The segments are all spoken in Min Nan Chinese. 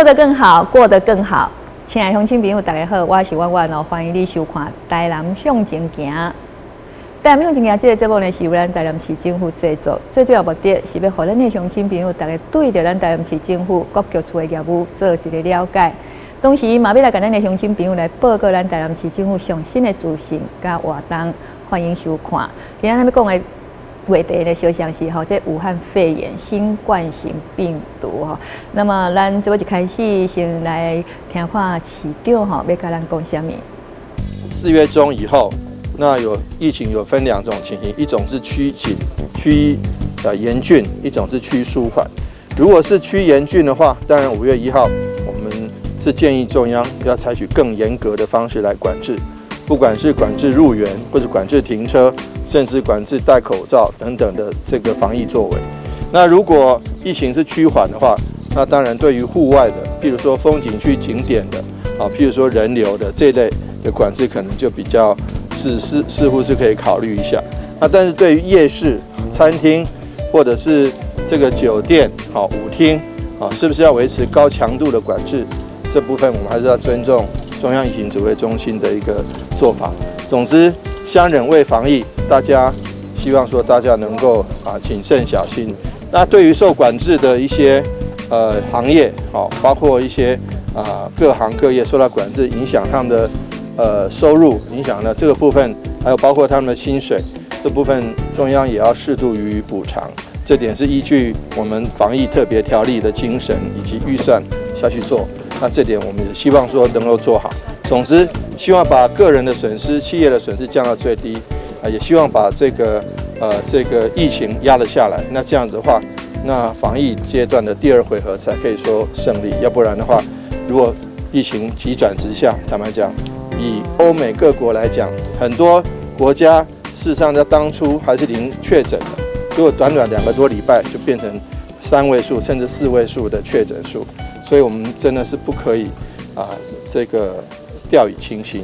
得更好，過得更好。親愛鄉親朋友，大家好，我是婉婉哦，歡迎你收看《台南向前行》。台南向前行這个節目呢，是由咱台南市政府製作，最主要目的是欲予咱的鄉親朋友，逐家對著咱台南市政府各局處的業務做一个了解。同時，嘛欲來共咱的鄉親朋友來報告咱台南市政府上新的資訊佮活動，歡迎收看。今仔日欲講的話題呢，小像是吼，這武漢肺炎新冠型病毒吼。那麼，咱這一開始先來聽看市長吼，欲共咱講啥物？ 4月中以後，那有疫情有分兩種情形，一種是趨緊、趨嚴峻，一種是趨舒緩。如果是趨嚴峻的話，當然5月1號，我們是建議中央要採取更嚴格的方式來管制，不管是管制入園，或者管制停車，甚至管制戴口罩等等的這個防疫作為。那如果疫情是趨緩的話，那當然對於戶外的，譬如說風景區景點的，啊，譬如說人流的這類的管制，可能就比較是似乎是可以考慮一下。那但是對於夜市、餐廳或者是這個酒店、好舞廳，啊，是不是要維持高強度的管制？這部分我們還是要尊重中央疫情指揮中心的一個做法。總之，相忍為防疫，大家希望說大家能夠啊謹慎小心。那對於受管制的一些行業，好，包括一些啊各行各業受到管制，影響他們的收入，影響了這個部分，還有包括他們的薪水這部分，中央也要適度予以補償。這點是依據我們防疫特別條例的精神以及預算下去做。那這點我們也希望說能夠做好。總之，希望把個人的損失、企業的損失降到最低，啊，也希望把這個疫情壓了下來。那這樣子的話，那防疫階段的第二回合才可以說勝利。要不然的話，如果疫情急轉直下，坦白講，以歐美各國來講，很多國家事實上在當初還是零確診的，結果短短2個多禮拜就變成三位數甚至四位數的確診數，所以我們真的是不可以啊，這個掉以輕心。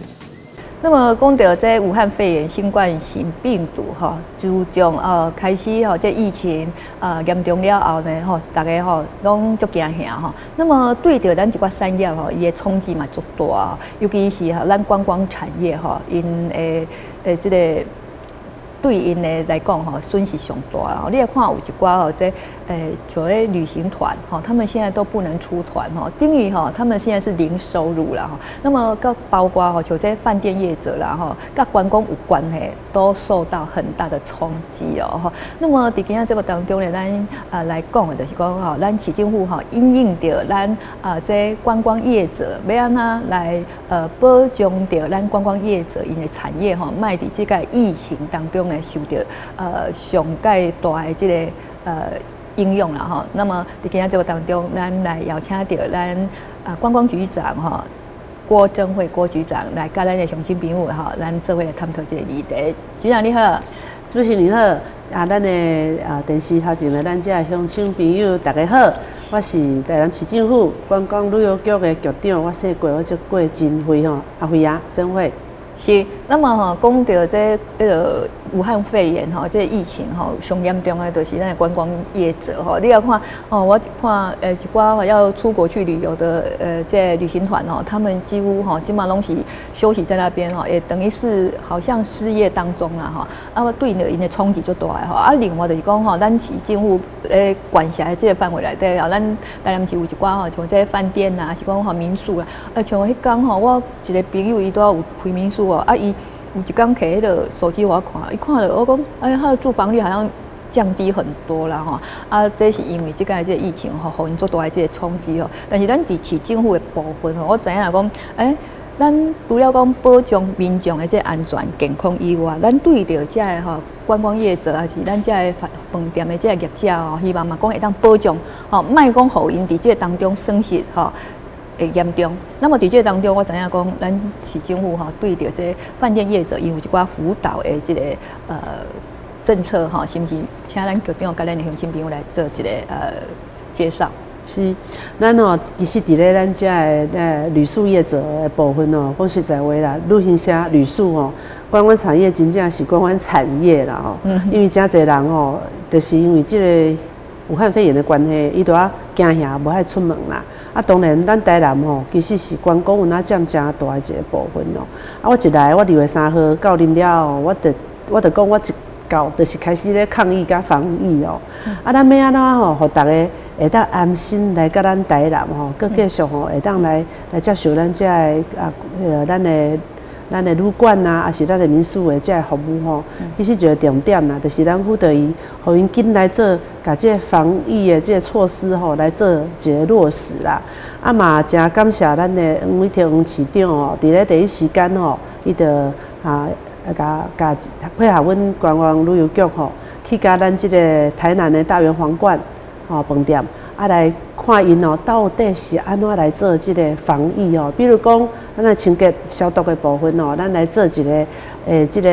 那麼講到這武漢肺炎新冠型病毒吼，自從開始吼這疫情啊嚴重了後呢吼，逐家吼攏足驚嚇吼。那麼對著咱這寡產業吼，伊的衝擊嘛足大，尤其是吼咱觀光產業吼，𪜶的這个對𪜶的來講吼，損失上大哦。你來看有一寡吼，這所謂旅行團吼，他們現在都不能出團吼，等於吼，他們現在是零收入啦吼。那麼閣包括吼，像這飯店業者啦吼，佮觀光有關係，都受到很大的衝擊哦吼。那麼佇今仔節目當中呢，咱啊來講的就是講吼，咱市政府吼，因應著咱啊這觀光業者欲按怎來保障著咱觀光業者𪜶的產業吼，莫佇這个疫情當中呢受著上蓋大的這个影響啦吼。那麼佇今仔節目當中，咱來邀請著咱啊觀光局長吼郭貞慧郭局長來佮咱的鄉親朋友吼，咱做伙來探討這个議題。局長你好。主持人好，啊，咱的啊電視頭前的咱遮鄉親朋友大家好，我是台南市政府觀光旅遊局的局長，我姓郭，我叫郭貞慧吼，阿慧啊，貞慧。是，那麼吼，講著這彼个武漢肺炎吼，這个疫情吼，上嚴重的就是咱的觀光業者吼。你來看哦，我看一寡要出國去旅遊的這旅行團吼，他們幾乎吼，這馬攏是休息在那邊吼，也等於是好像失業當中啦吼。啊，對𪜶的衝擊就大吼。啊，另外就是講吼，咱市政府管轄的這个範圍內底吼，咱台南市有一寡吼，像這飯店啊，是講吼民宿啊，啊，像彼工吼，我一个朋友伊拄仔有開民宿哦，啊，伊有一工摕彼个手機予我看，伊看著我講，哎，他的住房率好像降低很多啦吼，啊，這是因為這个這个疫情吼，予𪜶足大的這个衝擊吼。但是咱佇市政府的部分吼，我知影講，欸，咱除了講保障民眾的這个安全健康以外，咱對著這个吼觀光業者，抑是咱這个飯店的這个業者吼，希望嘛講會當保障吼，莫講予𪜶佇這个當中損失吼會嚴重。那麼佇這个當中，我知影講，咱市政府吼對著這飯店業者，𪜶有一寡輔導的這个政策吼，是毋是？請咱局長佮咱的鄉親朋友來做一个介紹。是，咱吼其實佇咧咱遮的旅宿業者的部分哦，講實在話啦，旅行社、旅宿吼，觀光產業真正是觀光產業啦吼，因為誠濟人吼，就是因為這个武漢肺炎的關係，伊都愛驚嚇無愛出門啦。啊，當然咱台南吼，其實是觀光有哪佔誠大的一個部分哦。啊，我一來，我2月3號到任了後，我就講我一到就是開始咧抗疫佮防疫哦。啊，咱欲按怎吼，予逐家會當安心來佮咱台南吼，閣繼續吼會當來接受咱遮的啊，彼个咱的旅館啊，抑是咱的民宿的遮个服務吼。其實一個重點啦，就是咱輔導伊，予𪜶緊來做，共這个防疫的這個措施吼來做一個落實啦。啊嘛，誠感謝咱的黃偉哲黃市長哦，佇咧第一時間吼，伊就啊共共配合阮觀光旅遊局吼，去共咱這個台南的大圓皇冠吼飯店啊來看𪜶哦，到底是按怎來做這個防疫哦。比如講，咱的清潔消毒的部分哦，咱來做一個這個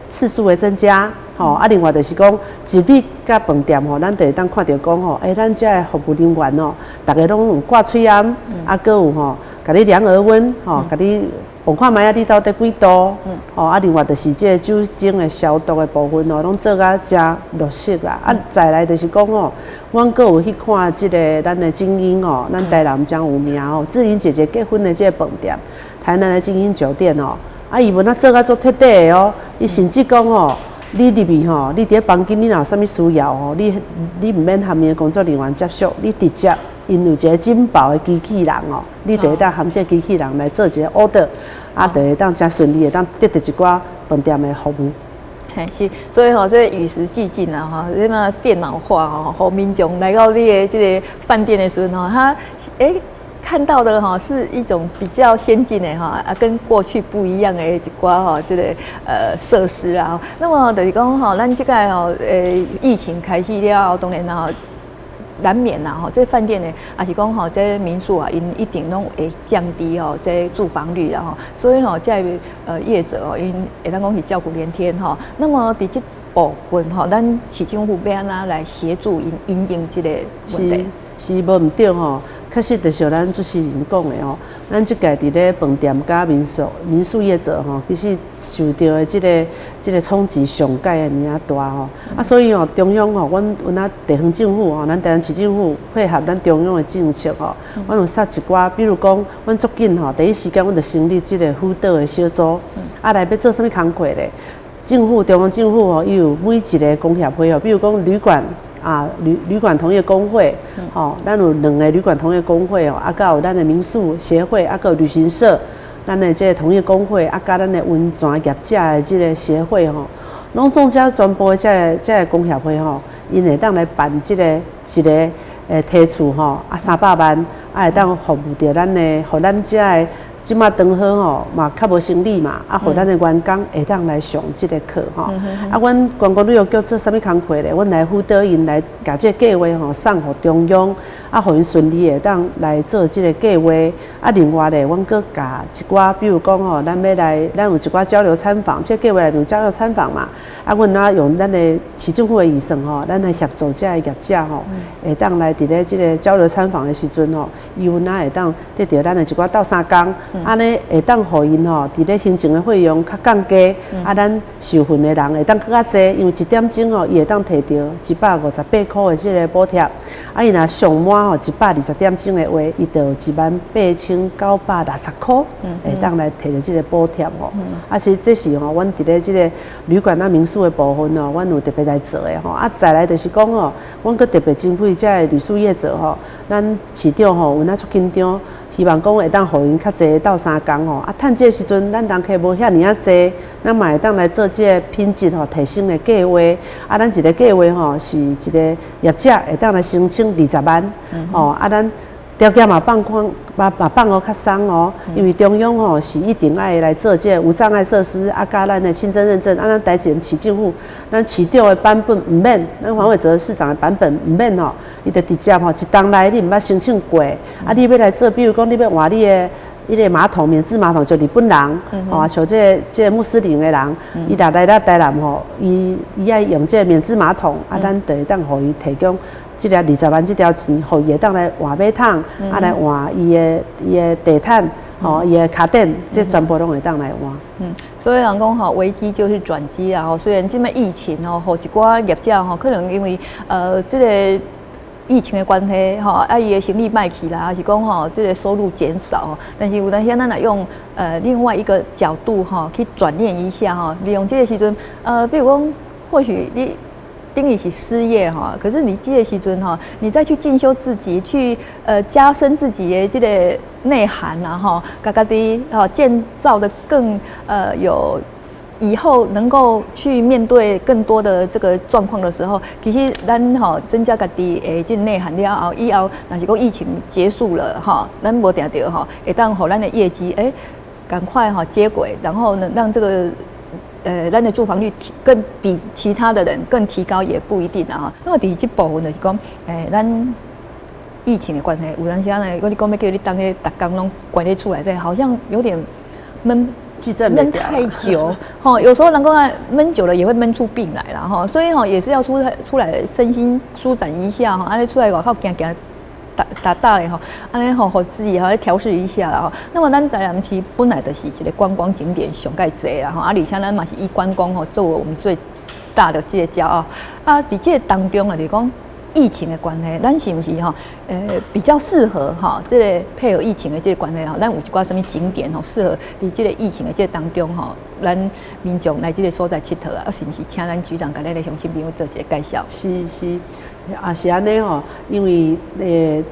次數的增加，吼啊，另外就是講，入去佮飯店吼，咱就會當看著講吼，欸，咱遮的服務人員哦，逐家攏有掛喙罨，啊，閣有吼，共你量額溫，吼，共你問看覓仔你到底幾度，吼，啊，另外就是這個酒精的消毒的部分哦，攏做甲誠落實啦。啊，再來就是講吼，阮閣有去看這個咱的晶英哦，咱台南誠有名哦，志玲姐姐結婚的這個飯店，台南的晶英酒店哦，啊，伊有哪做甲足徹底的哦，伊甚至講吼，你入去吼，你佇咧房間，你若有啥物需要吼，你毋免和伊的工作人員接觸，你直接𪜶有一個珍寶的機器人哦，你就會當含這個機器人來做一個 order，啊，就會當誠順利，會當得著一寡飯店的服務。嘿，是，所以吼，這個與時俱進啊，吼，這嘛電腦化吼，予民眾來到你的這個飯店的時陣吼，他看到的哈是一種比較先進的哈啊，跟過去不一樣的一寡吼這個設施啊。那麼就是講吼，咱這個吼疫情開始了後，當然吼難免啦吼，這飯店呢，抑是講吼，這民宿啊，𪜶一定攏會降低吼這住房率啦吼，所以吼，這業者哦，𪜶會當講是叫苦連天吼。那麼佇這部分吼，咱市政府欲按怎來協助𪜶因應這個問題？是，無毋對吼。確實就像咱主持人講的吼，咱這屆佇咧飯店佮民宿業者吼，其實受著的這個衝擊上蓋爾仔大吼。啊，所以吼，中央吼，阮有哪地方政府吼，咱台南市政府配合咱中央的政策吼，阮有設一寡，比如講，阮足緊吼，第一時間阮就成立這個輔導的小組，啊，來欲做啥物工課咧？政府中央政府吼，伊有每一个工協會吼，比如講旅館啊，旅館同業公會，吼，咱有兩个旅館同業公會哦，啊，閣有咱的民宿協會，啊，閣有旅行社，咱的這個同業公會，啊，佮咱的溫泉業者的這個協會吼，攏總遮全部的這個工協會吼，𪜶會當來辦這個一个提厝吼，啊300萬，啊會當服務著咱的，予咱遮的。這馬剛好吼嘛較無生理嘛，啊，予咱的員工會當來上這個課吼。啊，阮觀光旅遊局做啥物工課咧？阮來輔導𪜶來共這個計劃吼送予中央，啊，予𪜶順利會當來做這個計劃。啊，另外咧，阮閣共一寡，比如講吼，咱欲來，咱有一寡交流參訪，這個計劃內面有交流參訪嘛。啊，阮若用咱的市政府的預算吼，咱來協助遮个業者吼，會當來佇咧這個交流參訪的時陣吼，伊有哪會當得著咱的一寡鬥相共。按呢會當予𪜶吼，佇咧行政的費用較降低，啊，咱受訓的人會當閣較濟，因為一點鐘吼，伊會當提著158塊的這個補貼，啊，伊若上滿吼120點鐘的話，伊就有18,960塊，會當來提著這個補貼吼。啊，是這是吼，阮佇咧這個旅館啊民宿的部分吼，阮有特別來做的吼。啊，再來就是講吼，阮閣特別針對遮个旅宿業者吼，咱市長吼有哪足緊張。希望講會當予𪜶較濟鬥相共吼，啊，趁這個時陣，咱人客無遐爾仔濟，咱嘛會當來做這個品質吼提升的計劃。啊，咱一個計劃吼是一個業者會當來申請20萬，吼，啊，咱條件嘛放寬，嘛放予較鬆哦，因為中央吼是一定愛來做這個無障礙設施，啊，佮咱的清真認證，啊，咱台前市政府，咱市長的版本毋免，咱黃偉哲市長的版本毋免吼，伊就直接吼一冬內你毋捌申請過，啊，你欲來做，比如講你欲換你的彼个馬桶，免治馬桶就日本人，吼，像這個穆斯林的人，伊若來咱台南吼，伊愛用這個免治馬桶，啊，咱就會當予伊提供這个20萬這條錢，予伊會當來換馬桶，啊來換伊的地毯，吼，伊的跤墊，這全部攏會當來換。嗯，所以人講吼，危機就是轉機啊！吼，雖然這擺疫情吼，予一寡業者吼，可能因為這個。疫情的關係吼，啊伊的生意歹去啦，還是講吼這个收入減少，但是有當時咱若用另外一個角度吼去轉念一下吼，利用這个時陣，比如講或許你等於是失業哈，可是你這个時陣哈，你再去進修自己，去加深自己的這个內涵啊吼，共家己吼建造的更有以後能夠去面對更多的這個狀況的時候，其實咱吼增加家己的這個內涵了後，以後若是講疫情結束了哈，咱無定著吼，會當予咱的業績欸趕快哈接軌，然後呢讓這個咱的住房率提更比其他的人更提高也不一定啊。那麼佇這部分就是講，欸，咱疫情的關係，有當時呢，我你講欲叫你當個逐工攏關佇厝內底，好像有點悶。悶太久，吼，有時候人講啊，悶久了也會悶出病來啦，吼，所以吼也是要出來身心舒展一下，吼，按呢出來外口行行，踏踏踏咧吼，按呢吼，予自己吼調適一下啦吼。那麼咱台南市本來就是一个觀光景點上蓋濟啦吼，啊，而且咱嘛是以觀光吼作為我們最大的這個驕傲。啊，佇這个當中啊，就是講疫情的關係，咱是毋是吼？比較適合哈，這个配合疫情的這个關係吼，咱有一寡啥物景點吼，適合佇這个疫情的這个當中吼，咱民眾來這个所在𨑨迌啊，是毋是請咱局長共咱的鄉親朋友做一个介紹？是是，也是按呢吼，因為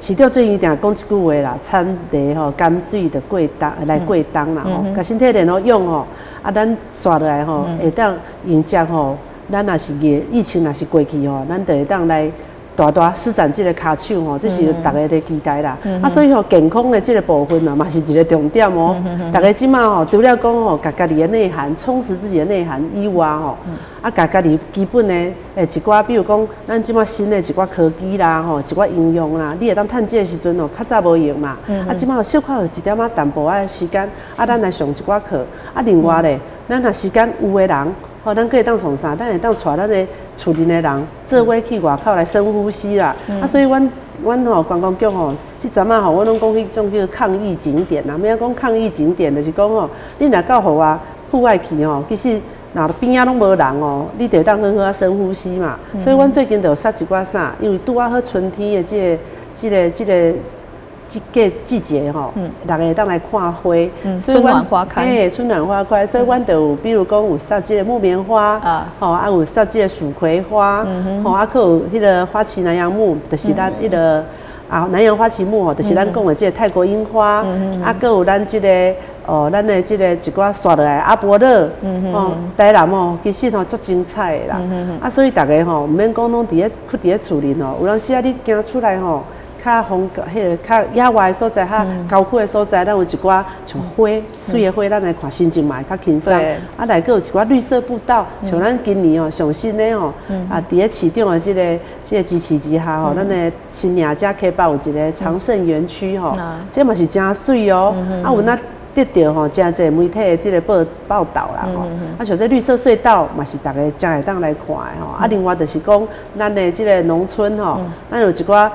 市長最近定講一句話啦，產地吼鹹水就過冬來過冬啦吼，共身體練好勇吼，啊，咱紲落來吼，會當迎接吼，咱若是疫情若是過去吼，咱就會當來大大施展這个跤手吼，這是逐个咧期待啦。啊，所以吼健康的這个部分啊，嘛是一个重點哦。逐家這馬吼，除了講吼，共家己的內涵，充實自己的內涵以外吼，啊，共家己基本的一寡，比如講，咱這馬新的一寡科技啦吼，一寡應用啦，你會當趁這个時陣哦，較早無閒嘛。啊，這馬小可有一點仔淡薄仔時間，啊，咱來上一寡課。啊，另外咧，咱若時間有的人，吼，咱閣會當創啥？咱會當帶咱的厝內的人做伙去外口來深呼吸啦。啊，所以阮吼觀光局吼，這陣仔吼，我攏講彼種叫抗疫景點啦。欲按怎講抗疫景點，就是講吼，你若到戶外戶外去吼，其實若邊仔攏無人哦，你就會當好好仔深呼吸嘛。所以阮最近就有設一寡啥，因為拄仔好春天的這個季節吼，逐家會當來看花，春暖花開，嘿，春暖花開，所以阮就有，比如講有設這个木棉花，吼，啊有設這个蜀葵花，吼，啊，閣有彼个花旗南洋木，就是咱彼个啊南洋花旗木吼，就是咱講的這个泰國櫻花，啊，閣有咱這个哦，咱的這个一寡紲落來阿勃勒，哦，台南哦，其實吼足精彩的啦，啊，所以逐家吼，毋免講攏佇咧屈佇咧厝裡吼，有當時啊，你行出來吼，較風彼个較野外的所在，較郊區的所在，咱有一寡像花，媠的花，咱來看心情嘛會較輕鬆。啊，來閣有一寡綠色步道，像咱今年哦上新的吼，啊，佇咧市長的這个支持之下吼，咱的新營遮溪北有一个長盛園區吼，這嘛是誠媠哦。啊，有咱得著吼誠濟媒體的這个報導啦吼。啊，像這綠色隧道嘛是逐家誠會當來看的吼。啊，另外就是講咱的這个農村吼，咱有一寡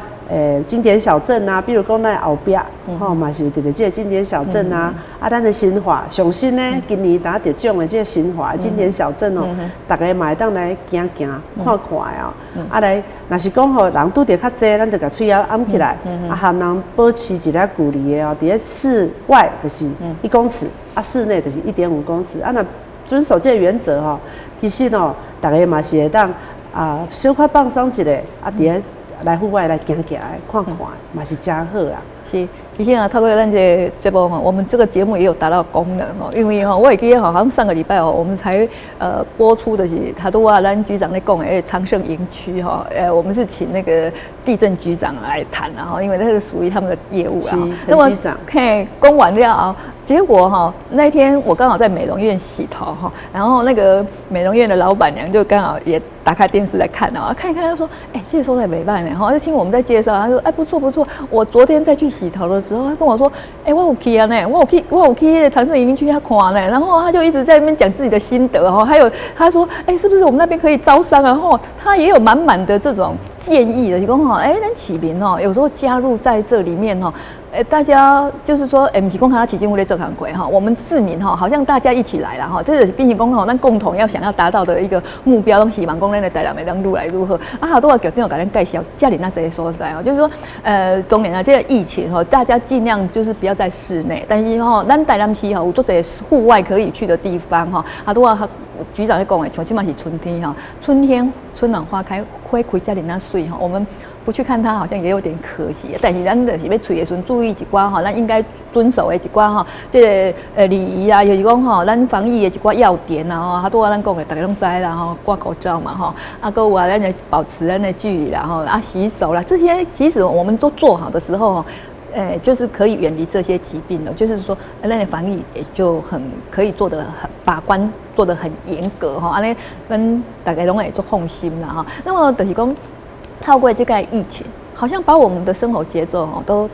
經典小鎮啊，比如講咱後壁，吼嘛是有佇這个經典小鎮啊。啊，咱的新華上新呢，今年才得獎的這个新華經典小鎮哦，逐家嘛會當來行行看看的哦。啊來，若是講吼人拄著較濟，咱就共喙仔掩起來，啊，含人保持一个距離的哦。佇咧室外就是1公尺，啊，室內就是1.5公尺。啊，若遵守這个原則吼，其實哦，逐家嘛是會當啊，小可放鬆一下，啊，佇咧來戶外來行行看看，嘛是誠好啦。是，其實啊，透過咱這个節目吼，我們這個節目也有達到功能哦。因為吼，我會記得好像上個禮拜哦，我們才播出的是頭拄仔咱局長咧講的長盛營區哈，我們是請那個地政局長來談然後因為那是屬於他們的業務啊。那麼局長，嘿，講完了啊，結果哈，那天我剛好在美容院洗頭哈，然後那個美容院的老闆娘就剛好也打開電視來看啊，看一看，她說：“哎，這個所在袂䆀呢。”哈，就聽我們在介紹，她說：“哎，不錯不錯，我昨天再去洗頭的時候，他跟我說：‘哎，我有去啊呢，我有去長盛營區遐看呢。’然後他就一直在那邊講自己的心得哈，還有他說：‘哎，是不是我們那邊可以招商啊？’然後他也有滿滿的這種建議的，是講吼，咱市民吼，有時候加入在這裡面吼，大家就是說，毋是講干焦市政府咧做工課哈，我們市民哈，好像大家一起來啦哈，這個變成講吼，咱共同要想要達到的一個目標，攏希望講咱的台南會當愈來愈好。啊，拄仔局長共咱介紹遮爾仔濟所在哦，就是說，當然啊，這個疫情吼，大家盡量就是不要在室內，但是吼，咱台南市吼有足濟戶外可以去的地方吼，啊，拄仔局長咧講的，像這馬是春天哈，春天春暖花開，花開遮爾仔媠吼，我們不去看它好像也有點可惜。但是咱就是欲揣的時陣注意一寡吼，咱應該遵守的一寡吼，這個禮儀啊，就是講吼，咱防疫的一寡要點啊吼，啊拄仔咱講的，逐家攏知啦吼，掛口罩嘛吼，啊，閣有啊，咱來保持咱的距離啦吼，啊，洗手啦，這些其實我們都做好的時候。就是可以遠離這些疾病了。就是說，咱的防疫也就很可以做得很把關，做得很嚴格吼。按呢，咱逐家攏會足放心啦哈。那麼就是講，透過這個疫情，好像把我們的生活節奏吼都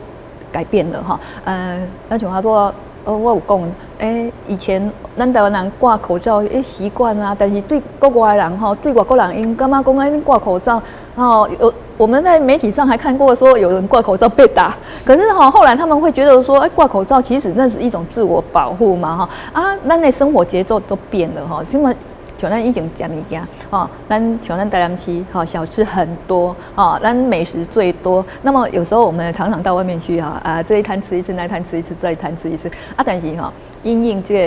改變了哈。咱像拄仔，我有講，以前咱台灣人掛口罩習慣啊，但是對國外人吼，對外國人𪜶感覺講𪜶掛口罩，哦，有我們在媒體上還看過說有人掛口罩被打，可是哈後來他們會覺得說，掛口罩其實那是一種自我保護嘛哈，啊，咱的生活節奏都變了哈，這麼像咱以前食物件，吼，咱像咱台南市，吼，小吃很多，吼，咱美食最多。那麼有時候我們常常到外面去哈，啊，這一攤吃一次，那一攤吃一次，這一攤吃一次，啊，但是哈，因應這個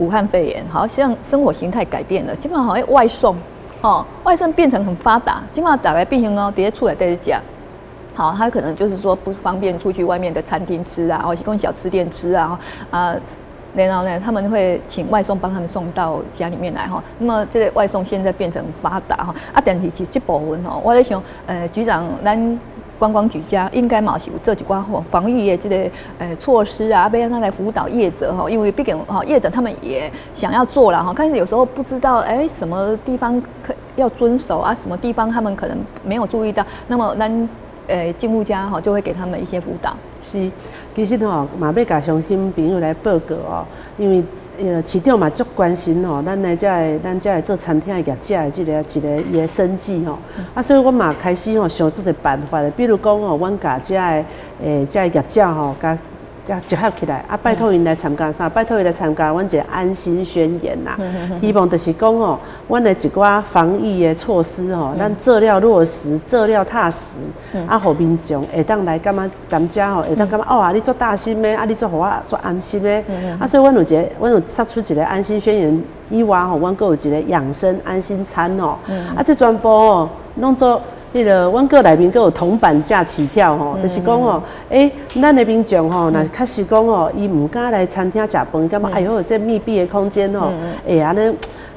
武漢肺炎，好像生活形態改變了，基本上好像外送，吼，外送變成很發達，基本上逐家變成哦，佇咧厝內底食。好，他可能就是說不方便出去外面的餐廳吃啊，或是講小吃店吃啊，啊。然後呢，他們會請外送幫他們送到家裡面來哈。那麼這個外送現在變成發達哈。啊，但是這部分吼，我咧想，局長，咱觀光局遮應該嘛是有做一寡防疫的這個措施啊，欲按怎來輔導業者哈，因為畢竟哈業者他們也想要做啦哈，但是有時候不知道什麼地方可要遵守啊，什麼地方他們可能沒有注意到，那麼咱政府遮吼就會給他們一些輔導。是，其實吼嘛欲共鄉親朋友來報告哦，因為市長嘛足關心吼，咱遮的做餐廳的業者的這個一個伊的生計吼，啊，所以阮嘛開始吼想足濟辦法的，比如講吼，阮共遮的業者吼，共集合起來，啊，拜託𪜶來參加啥？拜託𪜶來參加阮一個安心宣言啦。希望就是講吼，阮的一寡防疫的措施吼，咱做了落實，做了踏實，啊，予民眾會當來感覺踮遮吼，會當感覺哦啊，你足貼心的，啊，你足予我足安心的。啊，所以阮有殺出一個安心宣言以外吼，阮閣有一個養生安心餐吼。啊，這全部吼，攏做。彼個阮閣內面閣有銅板價起跳吼，就是講吼，咱的民眾吼，若確實講吼，伊毋敢來餐廳食飯，感覺哎喲，這密閉的空間吼，按呢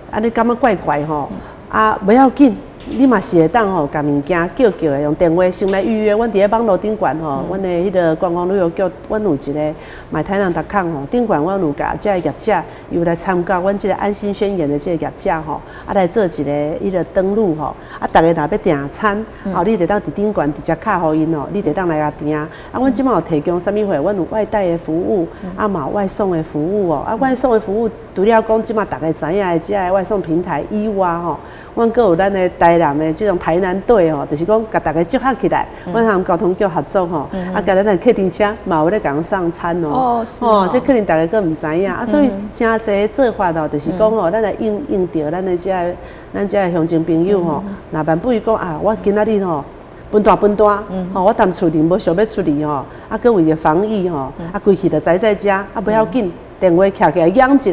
按呢感覺怪怪吼，啊，無要緊，你嘛是會當吼，共物件叫叫的，用電話先來預約。阮佇咧網路頂懸吼，阮的彼個觀光旅遊局，阮有一個買台南 .com 吼，頂懸阮有共遮的業者，有來參加阮這個安心宣言的這個業者吼，啊來做一個彼個登錄吼，啊，逐家若欲訂餐，哦，你會當佇頂懸直接敲予𪜶吼，你會當來共訂。啊，阮這馬有提供啥物貨？阮有外帶的服務，啊嘛有外送的服務哦。啊，外送的服務除了講這馬逐家知影的遮的外送平台以外吼，阮閣有咱的台南的這種台南隊吼，就是講共逐家集合起來，阮和交通局合作吼，啊，共咱的客運車嘛有咧共送餐哦。哦，這可能逐家閣毋知影啊，所以誠濟做法哦，就是講吼，咱來應應著咱的遮的咱遮的鄉親朋友吼，若萬不如講啊，我今仔日吼分大分大，吼，我踮厝裡無想欲出去吼，啊，閣為著防疫吼，啊，規氣就宅在遮，啊，無要緊。電話敲起來嚷一下，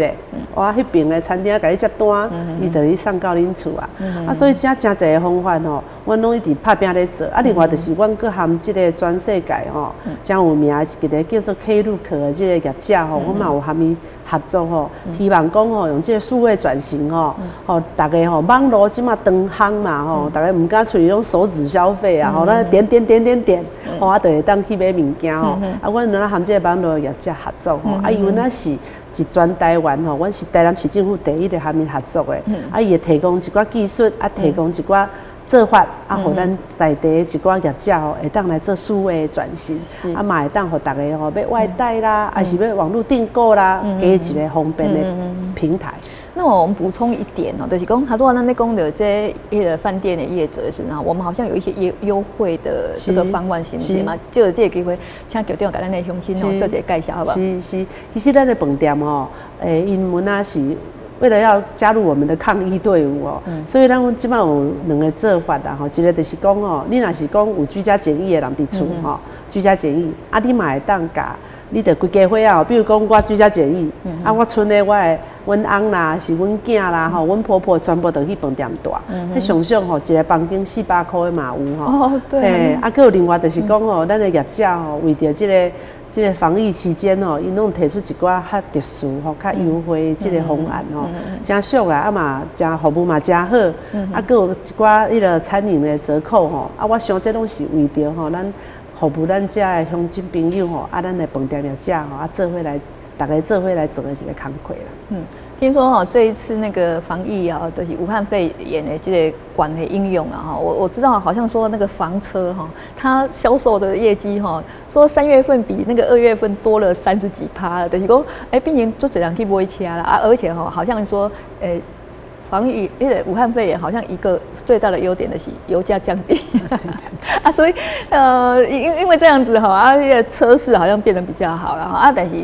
哇，彼爿的餐廳共你接單，伊就去送到恁厝啊。啊，所以遮誠濟的方法吼，阮攏一直拍拚咧做。啊，另外就是阮閣和這個全世界吼，誠有名的一個叫做 Klook 的這個業者吼，阮嘛有和伊合作吼，希望講吼用這個數位轉型吼，予逐家吼網路這馬當夯嘛吼，逐家毋敢出去攏手指消費啊，吼，咱點點點點點，吼啊，就會當去買物件吼。啊，阮有和這個網路業者合作吼，啊，因為咱是一全台灣吼，阮是台南市政府第一個和𪜶合作的，啊，伊會提供一寡技術，啊，提供一寡做法，啊，予咱在地一寡業者吼，會當來做數位轉型，啊，嘛會當予逐家吼欲外帶啦，抑是欲網路訂購啦，加一個方便的平台。那麼我們補充一點哦，就是講，較拄仔咱咧講著這彼个飯店的業者的時陣，我們好像有一些優惠的這個方案，是毋是嘛？藉這個機會，請局長共咱的鄉親哦做一個介紹，好無？是是，其實咱的飯店吼，𪜶阮仔是為了要加入我們的抗疫隊伍哦，所以咱這擺有兩個做法啦吼，一個就是講哦，你若是講有居家檢疫的人佇厝吼，居家檢疫，啊，你嘛會當共你著規家伙仔，比如講我居家檢疫，啊，我賰的我的阮翁啦，是阮囝啦，吼，阮婆婆全部都去飯店蹛。彼想象吼，一個房間400箍的嘛有吼。哦，對。啊，閣有另外就是講吼，咱的業者吼，為著這個防疫期間吼，𪜶攏提出一寡較特殊吼、較優惠的這個方案吼，誠俗啦，啊嘛，誠服務嘛誠好，啊，閣有一寡彼个餐飲的折扣吼，啊，我想這攏是為著吼，咱服務咱遮的鄉親朋友吼，啊，咱的飯店業者吼，啊，做伙來，逐家做伙來做的一個工課啦。嗯，聽說吼，這一次那個防疫啊，就是武漢肺炎的這個管的應用啊，哈，我知道好像說那個房車哈，它銷售的業績哈，說3月份比那個2月份多了30幾趴，就是講，欸，變成足濟人去買車啦，啊，而且哈，好像說，欸，防疫，彼个武漢肺炎好像一個最大的優點就是油價降低，啊，所以因為這樣子哈，啊，彼個車市好像變得比較好了哈，啊，但是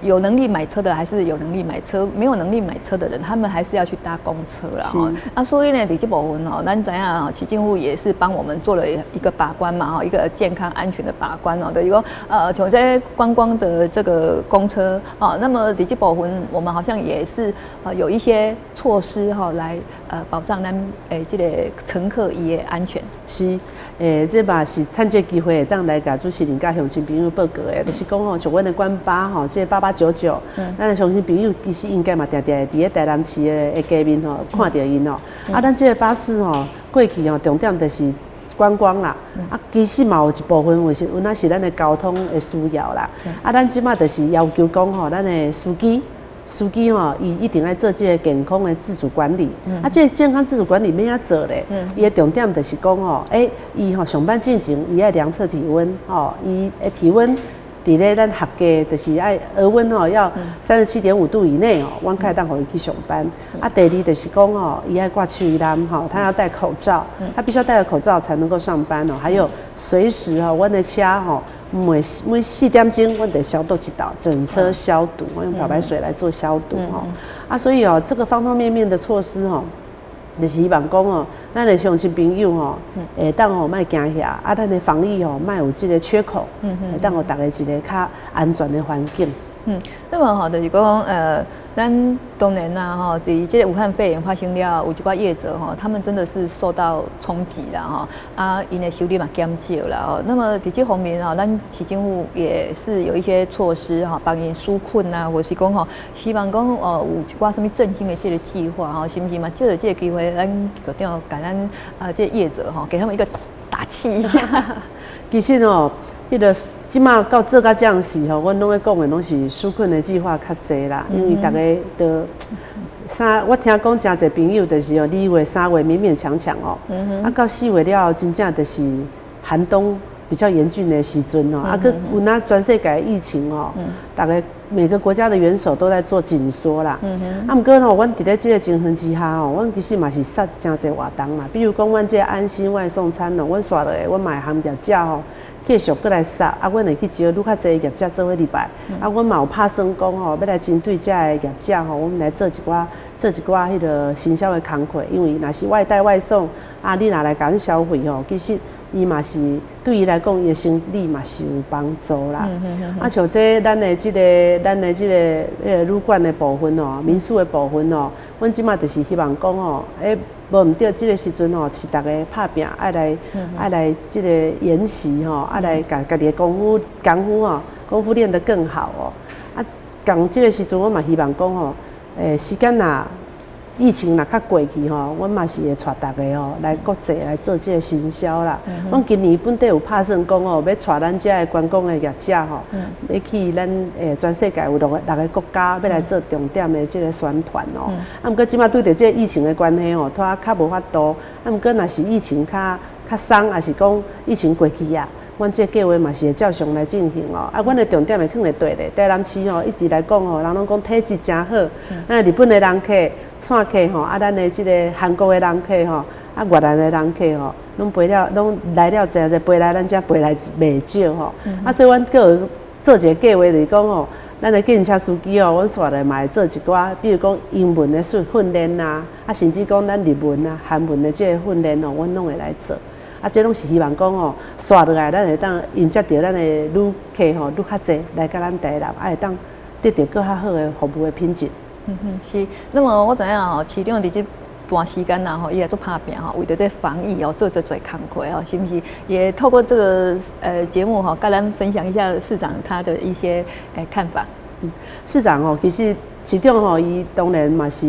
有能力買車的還是有能力買車，沒有能力買車的人，他們還是要去搭公車啦。哈。啊，所以呢，佇這部分哦，咱知影市政府也是幫我們做了一個把關嘛，哈，一個健康安全的把關哦。等於講，像這觀光的這個公車啊，那麼佇這部分，我們好像也是有一些措施哈，來保障咱這個乘客伊的安全。是，這嘛是趁這個機會，會當來共主持人佮鄉親朋友報告的，就是講吼，像阮的觀巴吼，這個8899，咱的鄉親朋友其實應該嘛定定會佇咧台南市的街面吼看著𪜶吼。啊，咱這個巴士吼，過去吼重點就是觀光啦，啊，其實嘛有一部分有時有那是咱的交通的需要啦。啊，咱這馬就是要求講吼，咱的司機。司機吼，伊一定愛做這個健康的自主管理。啊，這個健康自主管理欲按怎做咧？伊的重點就是講吼，欸，伊吼上班進前，伊愛量測體溫，吼，伊的體溫佇咧咱合格，就是愛額溫吼要37.5度以內哦，阮才會當予伊去上班。啊，第二就是講吼，伊愛掛喙罨吼，他要戴口罩，他必須要戴著口罩才能夠上班哦。還有隨時吼，阮的車吼，每4點鐘，阮得消毒一道，整車消毒，我用漂白水來做消毒吼。啊，所以哦，這個方方面面的措施吼，就是希望講哦，咱的鄉親朋友吼，會當吼莫驚嚇，啊，咱的防疫吼莫有這個缺口，會當予逐家一個較安全的環境。嗯，那麼吼，就是講，咱當然啦，吼，佇這個武漢肺炎發生了，有一寡業者吼，他們真的是受到衝擊啦，吼，啊，𪜶的收入嘛減少啦，吼。那麼佇這方面吼，咱市政府也是有一些措施吼，幫𪜶紓困啊，或是講吼，希望講哦，有一寡啥物振興的這個計劃吼，是毋是嘛？藉著這個機會，咱局長共咱啊，這個業者吼，給他們一個打氣一下。其實哦，彼個這馬到做到這樣時吼，阮攏咧講的攏是紓困的計劃較濟啦，因為逐家都三，我聽講誠濟朋友就是哦，2月、3月勉勉強強哦，啊到4月了後，真正就是寒冬比較嚴峻的時陣哦，啊，閣有那全世界疫情哦，逐家每個國家的元首都在做緊縮啦。啊，毋過吼，阮佇咧這個情形之下吼，阮其實嘛是殺誠濟活動啦。比如講，阮這個安心外送餐哦，阮紲落來，阮嘛會含業者吼，繼續閣來殺。啊，阮會去招愈較濟業者做伙入來。啊，阮嘛有拍算講吼，欲來針對遮个業者吼，阮來做一寡彼个行銷的工課。因為若是外帶外送，啊，你若來共阮消費吼，其實伊嘛是對伊來講，伊的生理嘛是有幫助啦。啊，像這咱的這個彼个旅館的部分哦，民宿的部分哦，阮這馬就是希望講吼，欸，無毋對，這個時陣吼是逐家拍拚，愛來這個研習吼，愛來共家己的功夫吼，功夫練得更好哦。啊，仝這個時陣，我嘛希望講吼，欸，時間若疫情若較過去吼，阮嘛是會帶逐家吼來國際來做這個行銷啦。阮今年本底有拍算講吼，欲帶咱遮的觀光的業者吼，欲去咱全世界有六個國家，欲來做重點的這個宣傳哦。啊，毋過這馬對著這個疫情的關係吼，拖較無法度。啊，毋過若是疫情較較鬆，抑是講疫情過去啊，阮這個計劃嘛是會照常來進行哦。啊，阮的重點會囥佇佗咧，台南市吼一直來講吼，人攏講體質誠好，咱日本的人客、散客吼，啊，咱的這个韓國的人客吼，啊，越南的人客吼，攏飛了，攏來了濟濟，飛來咱遮飛來袂少吼。啊，所以阮閣有做一个計劃，就是講吼，咱的計程車司機哦，阮紲來嘛會做一寡，比如講英文的訓訓練啦，啊，甚至講咱日文啊、韓文的這个訓練哦，阮攏會來做。啊，這攏是希望講吼，紲落來，咱會當迎接著咱的旅客吼，愈較濟來佮咱台南，啊，會當得著閣較好的服務的品質。嗯哼，是。那麼我知影吼，市長佇這段時間啦吼，伊也足拍拚吼，為著這防疫哦，做足濟工課哦，是毋是？也透過這個節目吼，佮咱分享一下市長他的一些看法。嗯，市長吼，其實市長吼，伊當然嘛是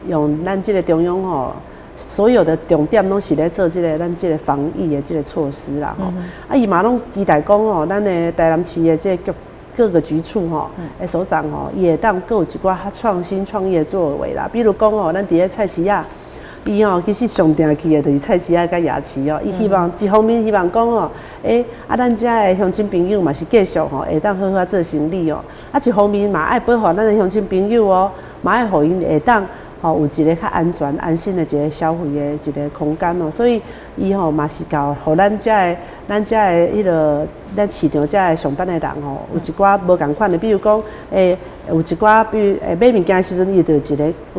用咱這个中央吼，所有的重點攏是咧做這个咱這个防疫的這个措施啦吼。啊，伊嘛攏期待講吼，咱的台南市的這个各個局處吼，的首長吼，伊會當閣有一寡較創新創意作為啦。比如講吼，咱佇咧菜市仔，伊吼其實上定去的就是菜市仔佮夜市哦。伊希望一方面希望講吼，欸，啊，咱遮的鄉親朋友嘛是繼續吼，會當好好做生理哦。啊，一方面嘛愛保護咱的鄉親朋友哦，嘛愛予𪜶會當吼有一个較安全、安心的一个消費的一个空間哦。所以伊吼嘛是共予咱遮的、咱遮的彼个咱市場遮的上班的人吼，有一寡無仝款的，比如講，欸，有一寡，比如欸買物件的時陣，伊就有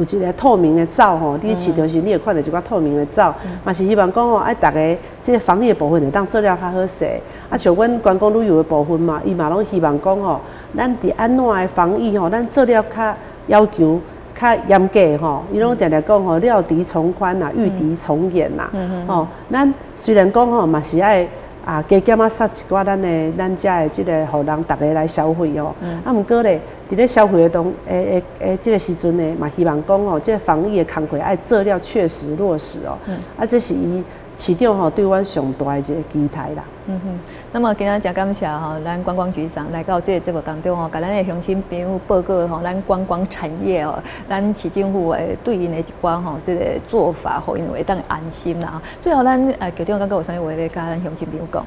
一个透明的罩吼，你去市場時你會看著一寡透明的罩，嘛是希望講吼，愛逐个這个防疫的部分會當做了較好勢。啊，像阮觀光旅遊的部分嘛，伊嘛攏希望講吼，咱佇按怎的防疫吼，咱做了較要求較嚴格吼，伊攏定定講吼，料敵從寬啦，御敵從嚴啦。吼，咱雖然講吼，嘛是愛啊加減仔殺一寡咱的咱遮的這个，予人逐个來消費哦。啊，毋過咧，佇咧消費的當誒誒誒，這个時陣呢，嘛希望講吼，這个防疫的工課愛做了確實落實哦。啊，這是伊市長吼對阮上大的一个期待啦。嗯哼，那麼今仔誠感謝吼，咱觀光局長來到這個節目當中吼，共咱的鄉親朋友報告吼，咱觀光產業哦，咱市政府的對𪜶的一寡吼，這个做法，予𪜶會當安心啦。最後，咱局長感覺有啥物話欲佮咱鄉親朋友講？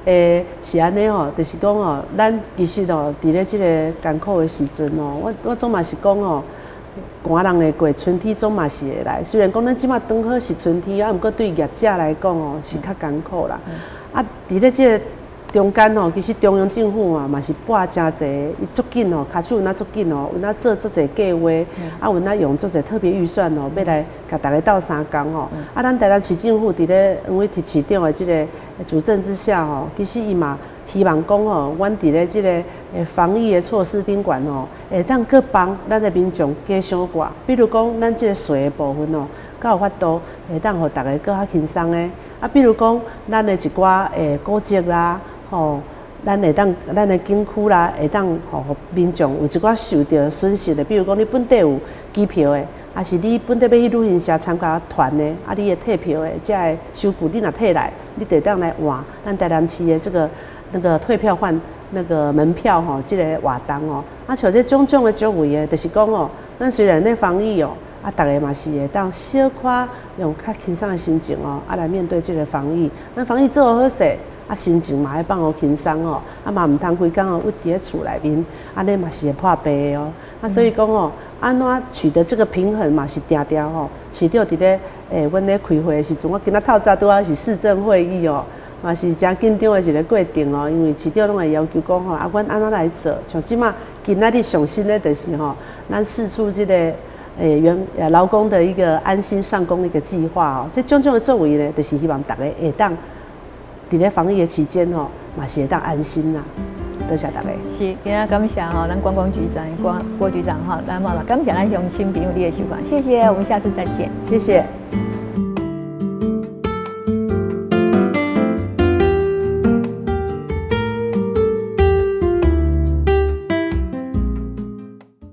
欸，是按呢吼，就是講吼，咱其實吼，佇咧這个艱苦的時陣吼，我總嘛是講吼，寒人會過，春天總嘛是會來。雖然講咱這馬剛好是春天，啊，毋過對業者來講吼，是較艱苦啦。啊，佇咧這个中間吼，其實中央政府啊嘛是撥誠濟，伊足緊哦，跤手有哪足緊哦，有哪做足濟計劃，啊，有哪用足濟特別預算哦，欲來共逐家鬥相共吼。啊，咱台南市政府佇咧黃偉哲市長的這个主政之下吼，其實伊嘛希望講吼，阮佇咧這个防疫的措施頂懸吼，會當閣幫咱的民眾加小寡，比如講咱這个稅的部分哦，較有法度會當予逐家閣較輕鬆的。啊，比如講咱的一寡古蹟啦，吼，咱會當咱的景區啦，會當予民眾有一寡受著損失的，比如講你本底有機票的，抑是你本底欲去旅行社參加團的，啊，你會退票的，這个收據你若提來，你就會當來換咱台南市的這个那個退票換那個門票吼，這个活動哦。啊，像這種種的作為的，就是講哦，咱雖然咧防疫哦，啊，逐家嘛是會當小可用較輕鬆的心情哦，啊來面對這个防疫。咱防疫做好勢，啊，心情嘛愛放予輕鬆哦，啊嘛毋通規工哦，鬱佇咧厝內面，按呢嘛是會破病的哦。啊，所以講哦，按怎取得這个平衡嘛是定定吼。市長佇咧阮咧開會的時陣，我今仔透早拄仔是市政會議哦，嘛是誠緊張的一个過程哦，因為市長攏會要求講吼，啊，阮按怎來做？像這馬今仔日上新的就是吼，咱釋出這个員勞工的一個安心上工的一個計劃哦，這種種的作為呢，就是希望逐家會當佇咧防疫的期間吼，嘛是會當安心啦。多謝大家。是，今仔感謝吼，咱觀光局長郭郭局長哈，那麼感謝咱鄉親朋友你的收看，謝謝，我們下次再見。謝謝。